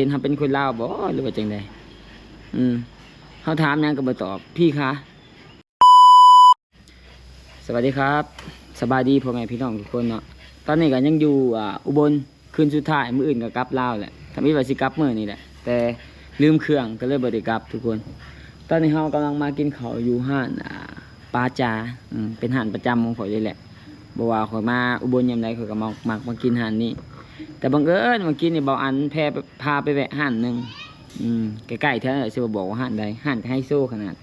ເຫັນເຮົາເປັນຄົນລາວບໍ່ ຫຼືວ່າຈັ່ງໃດ? ອືມ ເຮົາຖາມຫຍັງກໍບໍ່ຕອບ. ພີ່ຄະ ສະຫວັດດີຄັບ ສະບາຍດີພໍ່ແມ່ພີ່ນ້ອງທຸກຄົນເນາະ. ຕອນນີ້ກໍຍັງຢູ່ ອ່າ ອຸບົນ ຄືນສຸດທ້າຍ ມື້ອື່ນກໍກັບລາວແຫຼະ. ທຳອິດວ່າຊິກັບມື້ນີ້ແຫຼະ ແຕ່ລືມເຄື່ອງ ກໍເລີຍບໍ່ໄດ້ກັບທຸກຄົນ. ຕອນນີ້ເຮົາກຳລັງມາກິນເຂົ້າຢູ່ຮ້ານ ອ່າ ປາຈາ ອືມ ເປັນຮ້ານປະຈຳຂອງຂ້ອຍເລີຍແຫຼະ. ບໍ່ວ່າຂ້ອຍມາອຸບົນຍາມໃດ ຂ້ອຍກໍມັກ ມັກມາກິນຮ້ານນີ້. ແຕ່ບັງເອີນມື້ກີ້ນີ້ ເບົາອັນແພ ພາໄປແວະຮ້ານໜຶ່ງ ອືມ ໃກ້ໆແຖວນັ້ນແຫຼະ ຊິບໍ່ບອກວ່າຮ້ານໃດ. ຮ້ານກໍໄຮໂຊຂະໜາດ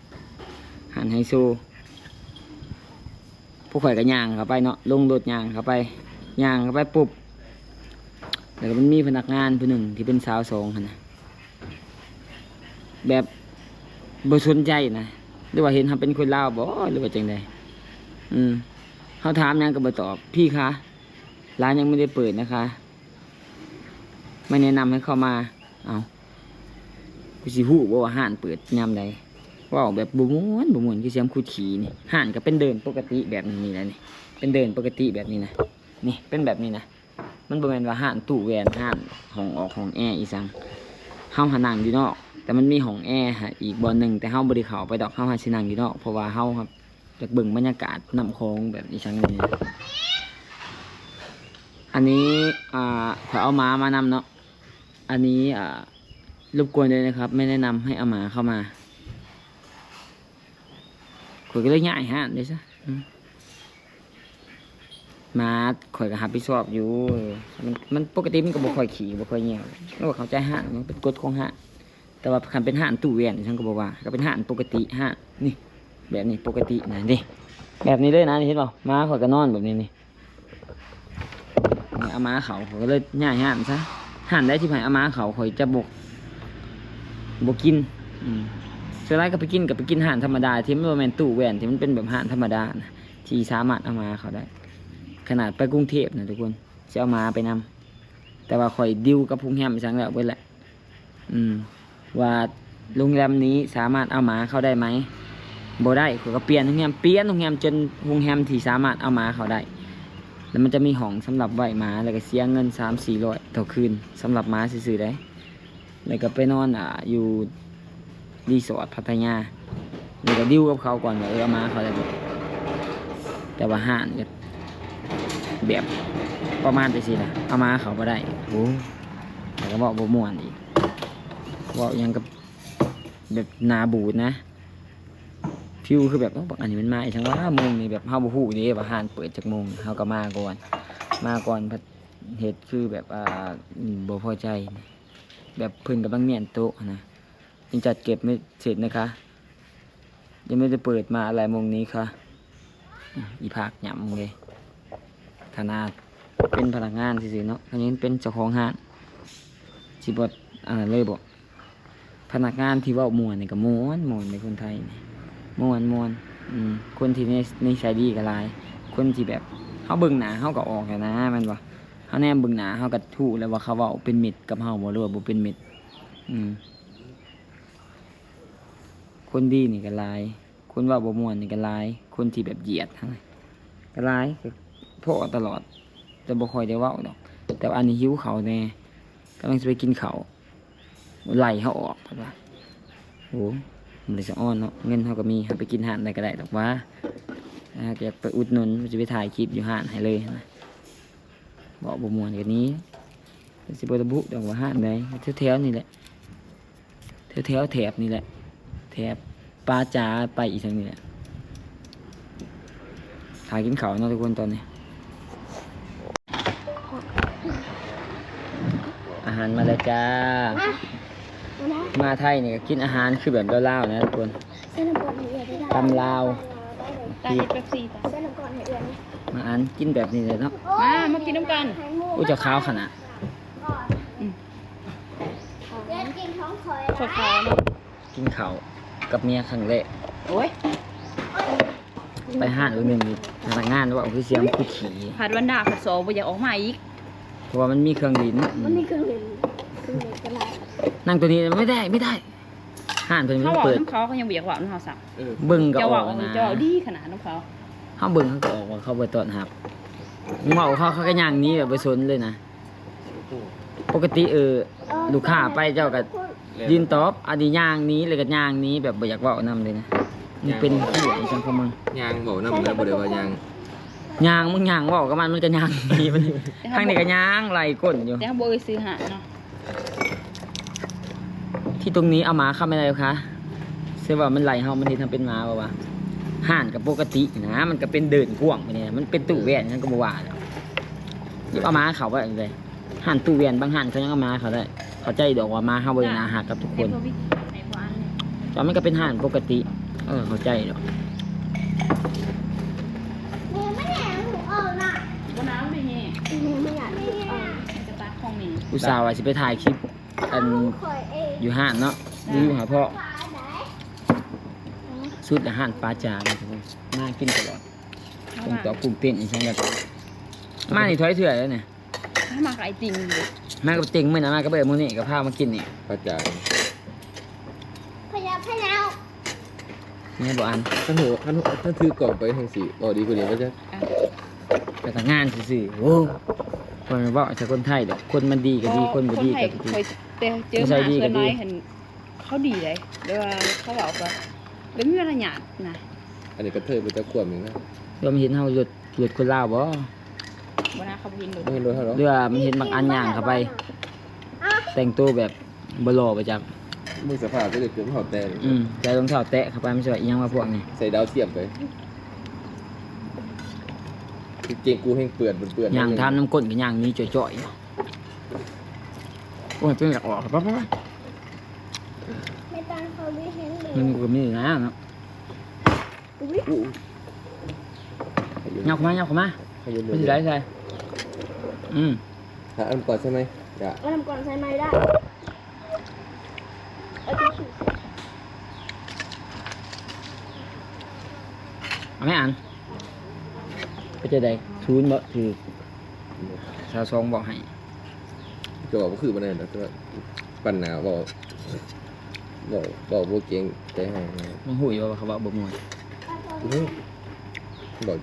ຮ້ານໄຮໂຊ. ພວກຂ້ອຍກໍຍ່າງເຂົ້າໄປເນາະ ລົງລົດຍ່າງເຂົ້າໄປ ຍ່າງເຂົ້າໄປປຸບ ແລ້ວກໍມັນມີພະນັກງານຜູ້ໜຶ່ງທີ່ເປັນສາວສອງຫັ້ນນະ ແບບບໍ່ສົນໃຈນະ ຫຼືວ່າເຫັນເຮົາເປັນຄົນລາວບໍ່ ຫຼືວ່າຈັ່ງໃດ? ອືມ ເຮົາຖາມຫຍັງກໍບໍ່ຕອບ. ພີ່ຄະ ຮ້ານຍັງບໍ່ໄດ້ເປີດນະຄະ ໄມ່ແນະນຳໃຫ້ເຂົ້າມາ. ເອົ້າ ກູຊິຮູ້ບໍ່ວ່າຮ້ານເປີດຍາມໃດ? ເວົ້າແບບບໍ່ມ່ວນ ບໍ່ມ່ວນ ຄືສຽມຂຸດຂີ້ນີ້. ຮ້ານກໍເປັນເດີ່ນປົກກະຕິແບບນີ້ແຫຼະນີ້ ເປັນເດີ່ນປົກກະຕິແບບນີ້ນະ ນີ້ເປັນແບບນີ້ນະ. ມັນບໍ່ແມ່ນວ່າຮ້ານຕູ້ແວ່ນ ຮ້ານຫ້ອງອອກຫ້ອງແອອີ່ສັງ. ເຮົາຫານັ່ງຢູ່ນອກ ແຕ່ມັນມີຫ້ອງແອໃຫ້ອີກບ່ອນໜຶ່ງ ແຕ່ເຮົາບໍ່ໄດ້ເຂົ້າໄປດອກ. ເຮົາຫາຊິນັ່ງຢູ່ນອກ ເພາະວ່າເຮົາ ຢາກເບິ່ງບັນຍາກາດນ້ຳຂອງແບບອີ່ສັງນີ້. ອັນນີ້ ອ່າ ຂ້ອຍເອົາໝາມານຳເນາະ. ອັນນີ້ ອ່າ ລົບກວນດ້ວຍນະຄັບ ໄມ່ແນະນຳໃຫ້ເອົາໝາເຂົ້າມາ. ຂ້ອຍກໍເລີຍຍ້າຍຮ້ານເດ້ຊະ. ອືມ ໝາຂ້ອຍກໍຮັບຜິດຊອບຢູ່. ມັນ ມັນປົກກະຕິມັນກໍບໍ່ຄ່ອຍຂີ້ ບໍ່ຄ່ອຍຍ່ຽວ. ໂອ້ ເຂົ້າໃຈຮ້ານ ມັນເປັນກົດຂອງຮ້ານ. ແຕ່ວ່າຄັນເປັນຮ້ານຕູ້ແວ່ນ ອີ່ຫຍັງກໍບໍ່ວ່າ ກໍເປັນຮ້ານປົກກະຕິ ຮ້ານນີ້ ແບບນີ້ປົກກະຕິນະ ນີ້ ແບບນີ້ເລີຍນະ. ນີ້ເຫັນບໍ່ ໝາຂ້ອຍກໍນອນແບບນີ້ນີ້. ເອົາໝາເຂົ້າ ຂ້ອຍກໍເລີຍຍ້າຍຮ້ານຊະ. ຮ້ານໃດທີ່ໃຫ້ເອົາໝາເຂົ້າ ຂ້ອຍຈະບໍ່ ບໍ່ກິນ. ອືມ ສ່ວນຫຼາຍກໍໄປກິນ ກໍໄປກິນຮ້ານທຳມະດາ ທີ່ມັນບໍ່ແມ່ນຕູ້ແວ່ນ ທີ່ມັນເປັນແບບຮ້ານທຳມະດານະ ທີ່ສາມາດເອົາໝາເຂົ້າໄດ້. ຂະໜາດໄປກຸງເທບນະທຸກຄົນ ຊິເອົາໝາໄປນຳ ແຕ່ວ່າຂ້ອຍດີວກັບໂຮງແຮມອີ່ຫຍັງແລ້ວເບິດແຫຼະ. ອືມ ວ່າໂຮງແຮມນີ້ສາມາດເອົາໝາເຂົ້າໄດ້ໄໝ? ບໍ່ໄດ້. ຂ້ອຍກໍປ່ຽນໂຮງແຮມ ປ່ຽນໂຮງແຮມ ຈົນໂຮງແຮມທີ່ສາມາດເອົາໝາເຂົ້າໄດ້ ແລ້ວມັນຈະມີຫ້ອງສຳລັບໄວ້ໝາ ແລ້ວກໍເສຍເງິນສາມສີ່ຮ້ອຍຕໍ່ຄືນ ສຳລັບໝາຊື່ໆເດ້. ແລ້ວກໍໄປນອນ ອ່າ ຢູ່ ຣີສອດພັດທະຍາ ແລ້ວກໍດີວກັບເຂົາກ່ອນວ່າ ເອີ ເອົາໝາເຂົ້າໄດ້ບໍ່? ແຕ່ວ່າຮ້ານກໍແບບປະມານຈັ່ງຊີ້ນະ ເອົາໝາເຂົ້າບໍ່ໄດ້. ໂອ້ ແລ້ວກໍເວົ້າບໍ່ມ່ວນອີກ ເວົ້າຫຍັງກັບແບບໜ້າບູດນະ ຟີລຄືແບບ ໂອ້ ບັກອັນນີ້ມັນມາອີ່ຫຍັງວະ ໂມງນີ້ ແບບເຮົາບໍ່ຮູ້ເດ້ວ່າຮ້ານເປີດຈັກໂມງ ເຮົາກໍມາກ່ອນ ມາກ່ອນ ເຮັດຄືແບບ ອ່າ ບໍ່ພໍໃຈ ແບບເພິ່ນກຳລັງມ້ຽນໂຕະຫັ້ນນະ. ຍັງຈັດເກັບໄມ່ເສັດນະຄະ ຍັງໄມ່ໄດ້ເປີດມາອະໄລໂມງນີ້ຄະ. ອີພາກຫຍ້ຳເລີຍ ຂະໜາດເປັນພະນັກງານຊື່ໆເນາະ ຄັນຍັງເປັນເຈົ້າຂອງຮ້ານ ຊິບໍ່ອັນນັ້ນເລີຍບໍ? ພະນັກງານທີ່ເວົ້າມ່ວນນີ້ກໍມ່ວນ ມ່ວນເດ້ ຄົນໄທນີ້ ມ່ວນ ມ່ວນ. ອືມ ຄົນທີ່ນິ ນິໄສດີກໍຫຼາຍ ຄົນທີ່ແບບ ເຮົາເບິ່ງໜ້າເຮົາກໍອອກແລ້ວນະ ແມ່ນບໍ່? ເຮົາແນມເບິ່ງໜ້າເຮົາກໍຮູ້ແລ້ວວ່າເຂົາເວົ້າເປັນມິດກັບເຮົາບໍ່ ຫຼືວ່າບໍ່ເປັນມິດ. ອືມ ຄົນດີນີ້ກໍຫຼາຍ ຄົນເວົ້າບໍ່ມ່ວນນີ້ກໍຫຼາຍ ຄົນທີ່ແບບຢຽດຫັ້ນນະກໍຫຼາຍ ກໍພໍ້ຕະຫຼອດ ແຕ່ບໍ່ຄ່ອຍໄດ້ເວົ້າດອກ. ແຕ່ວ່າອັນນີ້ຫິວເຂົ້າແດ່ ກຳລັງຊິໄປກິນເຂົ້າ ໄລ່ເຮົາອອກເພິ່ນວ່າ. ໂອ້ ມັນໄດ້ສະອອນເນາະ ເງິນເຮົາກໍມີ ເຮົາໄປກິນຮ້ານໃດກໍໄດ້ດອກຫວາ ເຮົາກໍຢາກໄປອຸດໜູນ ຊິໄປຖ່າຍຄລິບຢູ່ຮ້ານໃຫ້ເລີຍຫັ້ນນະ. ເວົ້າບໍ່ມ່ວນກໍໜີ ຊິບໍ່ລະບຸດອກວ່າຮ້ານໃດ ແຖວໆນີ້ແຫຼະ ແຖວໆແຖບນີ້ແຫຼະ ແຖບປ່າຈາໄປອີ່ຫຍັງນີ້ແຫຼະ. ຖ້າກິນເຂົ້າເນາະທຸກຄົນຕອນນີ້. ອາຫານມາແລ້ວຈ້າ. ມາໄທນີ້ກໍກິນອາຫານຄືແບບລາວໆນະທຸກຄົນ. ຕຳລາວ ຕາເປັບຊີ ມາອັນກິນແບບນີ້ແຫຼະເນາະ. ມາ ມາກິນນຳກັນ. ໂອ້ຍ ເຈົ້າຂາວຂະໜາດ. ອືມ ຂາວເນາະ. ກິນເຂົ້າກັບເມຍຄັ້ງແລກ. ໂອ້ຍ ໄປຮ້ານມື້ໜຶ່ງ ພະນັກງານເວົ້າຄືສຽງຄຸດຂີ້ ພັດວັນດາພັດສອງບໍ່ຢາກອອກມາອີກ ເພາະວ່າມັນມີເຄື່ອງຫຼິ້ນ. ອືມ ມັນມີເຄື່ອງຫຼິ້ນ ເຄື່ອງຫຼິ້ນກໍຫຼາຍ. ນັ່ງໂຕນີ້ ໄມ່ໄດ້ ໄມ່ໄດ້. ຮ້ານເພິ່ນ ເຮົາເວົ້າ ເປີດນຳເຂົາ ເຂົາຍັງບໍ່ຢາກເວົ້ານຳເຮົາຊ້ຳ. ເອີ ເບິ່ງກໍອອກນະ ເຈົ້າເວົ້າ ເຈົ້າເວົ້າດີຂະໜາດນຳເຂົາ. ເຮົາເບິ່ງເຮົາກໍອອກວ່າເຂົາບໍ່ຕ້ອນຮັບ. ເວົ້າເຂົາ ເຂົາກໍຍ່າງໜີແບບບໍ່ສົນເລີຍນະ. ປົກກະຕິ ເອີ ລູກຄ້າໄປເຈົ້າກໍຢືນຕອບ ອັນນີ້ຍ່າງໜີ ແລ້ວກໍຍ່າງໜີ ແບບບໍ່ຢາກເວົ້ານຳເລີຍນະ. ມັນເປັນເຫື່ອອີ່ຫຍັງຂອງມັນ. ຍ່າງເວົ້ານຳ ແລ້ວບໍ່ໄດ້ວ່າຍ່າງ ຍ່າງ ມຶງຍ່າງເວົ້າກັບມັນ ມັນກໍຍ່າງໜີໄປ. ທາງນີ້ກໍຍ່າງໄລ່ກົ້ນຢູ່ ແຕ່ເຮົາບໍ່ເອີ່ຍຊື່ຮ້ານເນາະ. ທີ່ตรงนี้เอามาเข้าไม่ได้คะ ແຕ່ວ່າມັນໄລ່ເຮົາ ມັນເຮັດເຮົາເປັນໝາບໍ່ວະ. ຮ້ານກໍປົກກະຕິນະ ມັນກໍເປັນເດີ່ນກວ້າງໄປນີ້ ມັນເປັນຕູ້ແວ່ນຫຍັງກໍບໍ່ວ່າ. ເອົາມາເຂົ້າໄປເລີຍ ຮ້ານຕູ້ແວ່ນບາງຮ້ານເຂົາຍັງເອົາມາເຂົ້າໄດ້. ເຂົ້າໃຈດອກວ່າໝາເຮົາບໍ່ໄດ້ໜ້າຮັກກັບທຸກຄົນ ແຕ່ມັນກໍເປັນຮ້ານປົກກະຕິ. ເອີ ເຂົ້າໃຈດອກ. ບໍ່ໜາວເດ້ແມ່ ຈະຕັດຂອງນີ້ ອຸດສ່າວ່າຊິໄປຖ່າຍຄລິບ ອັນ ຢູ່ຮ້ານເນາະ ຢູ່ຫາພໍ່ ສຸດແລ້ວຮ້ານປາຈານ ມາກິນຕະຫຼອດ. ກຸ້ງຕົວະ ກຸ້ງເຕັ້ນອີ່ຫຍັງກໍ ມານີ້ຖ້ວຍເທື່ອແລ້ວນີ້. ມາຂາຍຕິ່ງ ມາກັບຕິ່ງ ມື້ນັ້ນມາກັບເອື້ອຍ ມື້ນີ້ກໍພາມາກິນນີ້ ປາຈານ ພະເຍົາ ພະເຍົາ. ແມ່ນບໍ່ອັນ ຄັນຮູ້ ຄັນ ຄັນຖືກ້ອງໄປແຮ່ງຊິເວົ້າດີກວ່ານີ້ບໍ່ຈັກ. ອ່ະ ພະນັກງານຊື່ໆ ໂອ້ ບໍ່ແມ່ນເວົ້າໃສ່ຄົນໄທດອກ ຄົນມັນດີກໍດີ ຄົນບໍ່ດີກໍບໍ່ດີ. ແຕ່ເຈີມາສ່ວນຫຼາຍຫັ້ນ ເຂົາດີໃດ ແຕ່ວ່າເຂົາເວົ້າກໍບໍ່ມີມາລະຍາດນະ. ອັນນີ້ກະເທີຍບໍ່ຈັກຄວາມນີ້ນະ. ລວມເຫັນເຮົາລົດ ລົດຄົນລາວບໍ່? ບໍ່ນະ ເຂົາບໍ່ເຫັນລົດ ບໍ່ເຫັນລົດເຮົາດອກ. ຫຼືວ່າມັນເຫັນບັກອັນຍ່າງເຂົ້າໄປ ແຕ່ງໂຕແບບບໍ່ຫຼໍ່ໄປຈັກ. ເບິ່ງສະພາບ ໃສ່ລອງເທ້າແຕະ ອືມ ໃສ່ລອງເທ້າແຕະເຂົ້າໄປ ມັນຊິວ່າອີ່ຫຍັງວະພວກນີ້ ໃສ່ດາວທຽມໄປ. ກາງເກງກູແຮ່ງເປື້ອນ ເປື້ອນ ຍ່າງຖາມນຳກົ້ນກໍຍ່າງໜີຈ່ອຍໆ. ໂອ້ຍ ເປັນຢາກອອກ ໄປໆໆ. ແມ່ຕາເຂົາບໍ່ເຫັນເລີຍ ມັນກໍມີນະເນາະ. ອຸ້ຍ ຍັບເຂົ້າມາ ຍັບເຂົ້າມາ ຂະຫຍຸບມື ມັນຊິໄດ້ໃສ່ ອືມ ຖ້າອັນກ່ອນໃສ່ໄໝ ຈະ ເອົານ້ຳກ່ອນໃສ່ໄໝໄດ້ ເອົາທິຊຊູ່ ເອົາແມ່ອັນ ເປັນຈັ່ງໃດ ສູນບໍ່ຖືກ ຊາວສອງບອກໃຫ້. ຈະເວົ້າບໍ່ຄືປານໃດດອກ ແຕ່ວ່າປັນໜ້າເວົ້າ ເວົ້າ ເວົ້າບໍ່ເກງໃຈໃຜ. ມຶງຮູ້ຢູ່ວ່າເຂົາເວົ້າບໍ່ມ່ວນ ອື ເວົ້າ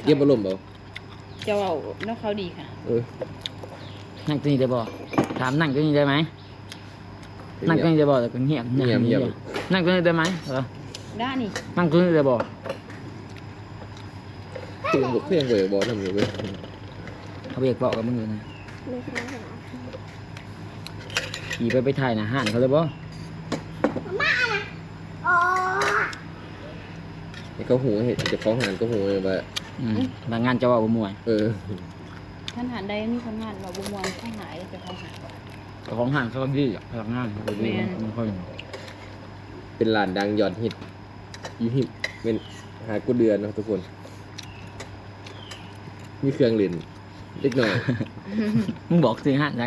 ເກັບອາລົມບໍ່? ເຈົ້າເວົ້ານຳເຂົາດີຄ່ະ. ເອີ ນັ່ງຕົວນີ້ໄດ້ບໍ່? ຖາມນັ່ງຕົວນີ້ໄດ້ໄໝ? ນັ່ງຕົວນີ້ໄດ້ບໍ່? ແລ້ວກໍງຽບ ງຽບ ງຽບ. ນັ່ງຕົວນີ້ໄດ້ໄໝ? ເອີ ໄດ້ນີ້ ນັ່ງຕົວນີ້ໄດ້ບໍ່? ຄືບໍ່ ຄືບໍ່ຢາກເວົ້ານຳເລີຍເວີຍ ເຂົາບໍ່ຢາກເວົ້າກັບມຶງເລີຍນະ. ຂີ່ໄປ ໄປຖ່າຍໜ້າຮ້ານເຂົາເລີຍບໍ່? ມານະ ໂອ້ ໃຫ້ເຂົາຮູ້ ໃຫ້ເຈົ້າຂອງຮ້ານເຂົາຮູ້ວ່າ ອືມ ພະນັກງານເຈົ້າເວົ້າບໍ່ມ່ວນ. ເອີ ຄັນຮ້ານໃດມີພະນັກງານເວົ້າບໍ່ມ່ວນ ເຂົາຫາຍເຈົ້າຂອງຮ້ານ. ເຈົ້າຂອງຮ້ານເຂົາກໍດີ ພະນັກງານເຂົາກໍດີ. ແມ່ນ ເປັນຄົນ ເປັນຮ້ານດັງຍອດຮິດຢູ່ຮິມແມ່ນຫາດກູເດືອນເນາະທຸກຄົນ ມີເຄື່ອງຫຼິ້ນເດັກນ້ອຍ. ມຶງບອກຊື່ຮ້ານໄດ້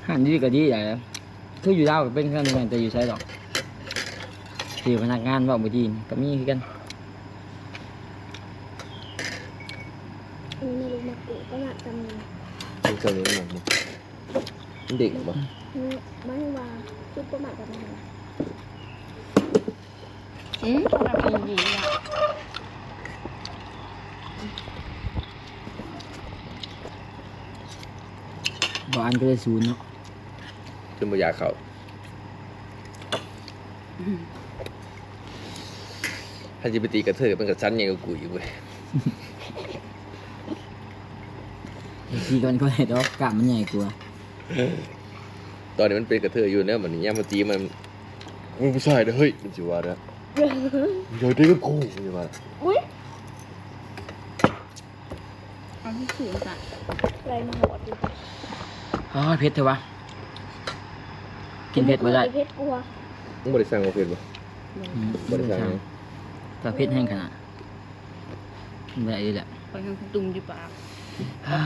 ຮ້ານດີກໍດີໄດ໋. ຄືຢູ່ລາວກໍເປັນຄືກັນ ແມ່ນແຕ່ຢູ່ໃສດອກ ທີ່ພະນັກງານເວົ້າບໍ່ດີກໍມີຄືກັນ. ອັນນີ້ລູກໝາກກູດກໍໜ້າຈະມີ ເປັນເຈົ້ານີ້ມັນ ມັນເດັກບໍ່? ອືມ ໝາຍເຖິງວ່າຄືບໍ່ມາຈາກນັ້ນ. ອືມ ເຂົາທຳດີໆ ລະ ບໍ່ອັນກໍໄດ້ສູນເນາະ ຈົນບໍ່ຢາກເຂົ້າ. ອືມ ຄັນຊິໄປຕີກະເທີຍ ມັນກະສັນໃຫຍ່ກວ່າກູອີກເວີຍ. ຕີກັນກໍໄດ້ດອກ ກ້າມມັນໃຫຍ່ກວ່າ. ຕອນນີ້ມັນເປັນກະເທີຍຢູ່ແລ້ວ ບັດນີ້ຍາມມາຕີມັນ ໂອ້ຍ ຜູ້ຊາຍເດີເຮີ້ຍ ມັນຊິວ່າເດີ ຢ່າຕີກັບກູ ມັນຊິວ່າ. ອຸ້ຍ ເອົາທີ່ສູງຊະ ໄລ່ມາຮອດຢູ່. ໂອ້ຍ ເຜັດແທ້ວະ ກິນເຜັດບໍ່ໄດ້. ເຜັດກວ່າ ມຶງບໍ່ໄດ້ສັ່ງວ່າເຜັດບໍ່? ອືມ ບໍ່ໄດ້ສັ່ງ ແຕ່ເຜັດແຮງຂະໜາດ ບໍ່ໄດ້ອີກແຫຼະ. ຂ້ອຍຍັງຕຸ່ມຢູ່ປາກ ອ່າ